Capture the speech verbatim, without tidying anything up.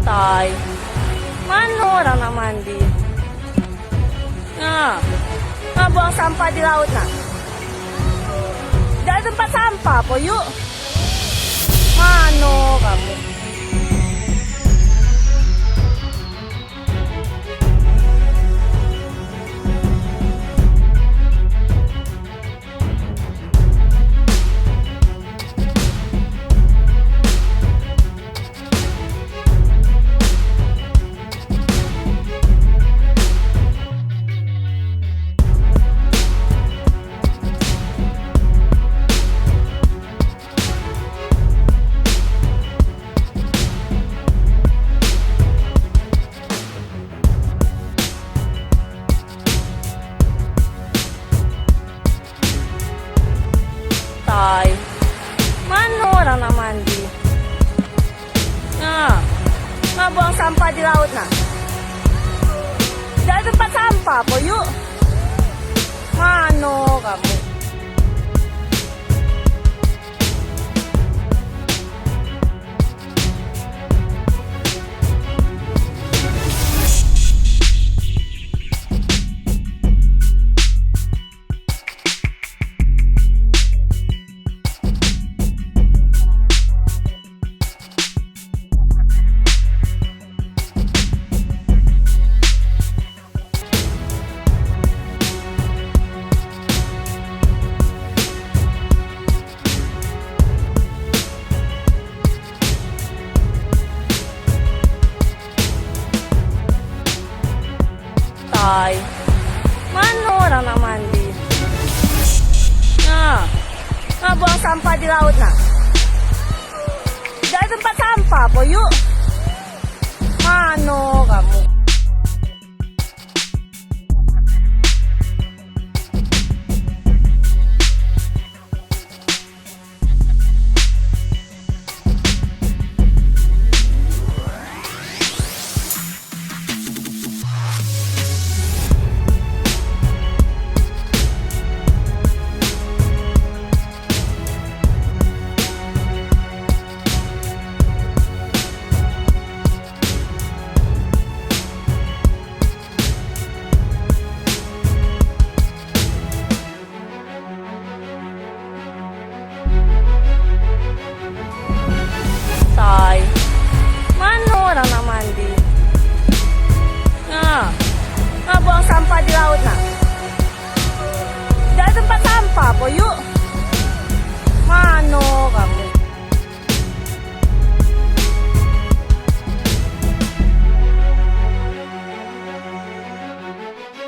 Tai. Mana orang nak mandi? Nah, nah buang sampah di laut nah. Dari tempat sampah apa yuk? Mana kamu? Tai. Mana orang nak mandi? Nah, nah buang sampah di laut nah. Dari tempat sampah apa yuk? Mana kamu? Tai. Mana orang nak mandi? Nah, nah buang sampah di laut nah. Dari tempat sampah apa yuk? Mana kamu? Tai. Mana orang nak mandi? Nah, nah buang sampah di laut nah. Dari tempat sampah apa yuk? Mana kamu?